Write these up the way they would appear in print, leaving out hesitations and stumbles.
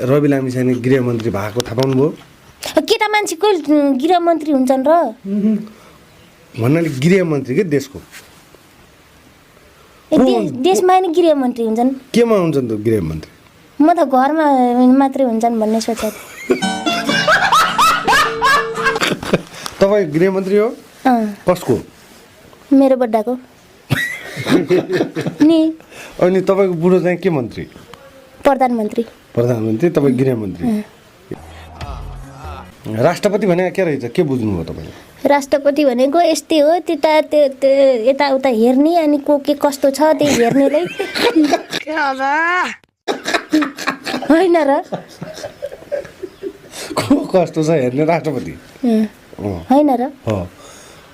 रवि लामिछाने गृहमन्त्री भएको थाहा पाउनुभयो? केटा मान्छेको गृहमन्त्री हुन्छन् र भन्नाले गृहमन्त्री के देशको देशमा नि गृहमन्त्री हुन्छन्। केमा हुन्छन् त गृहमन्त्री? म त घरमा मात्रै हुन्छन् भन्ने सोचे थिएँ। तपाईँ गृहमन्त्री हो? कसको? मेरो बड्डाको नि। अनि तपाईँको बुढो चाहिँ के मन्त्री? प्रधानमन्त्री। प्रधानमन्त्री, तपाईँ गृहमन्त्री। राष्ट्रपति भने के रहेछ, के बुझ्नुभयो तपाईँले? राष्ट्रपति भनेको यस्तै हो, त्यता यताउता हेर्ने अनि को के कस्तो छ त्यही हेर्नेलाई होइन र? को कस्तो छ हेर्ने राष्ट्रपति होइन र? हो।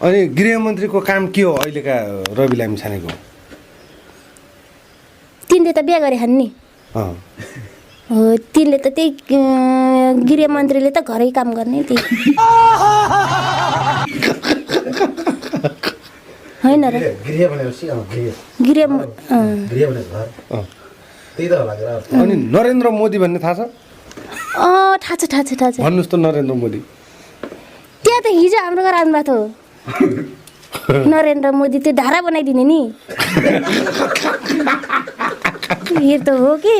अनि गृहमन्त्रीको काम के हो अहिलेका रवि लामिछानेको? तिनले त बिहा गरे खान् नि। हो, तिनले त त्यही गृहमन्त्रीले त घरै काम गर्ने त्यही होइन र? गृह भनेपछि गृह भनेको घर त्यही त होला। अनि नरेन्द्र मोदी भन्ने थाहा छ? थाहा छ। भन्नुहोस् त नरेन्द्र मोदी। त्यहाँ त हिजो हाम्रो घर आउनुभएको थियो नरेन्द्र मोदी, त्यो धारा बनाइदिने नि। यो त हो कि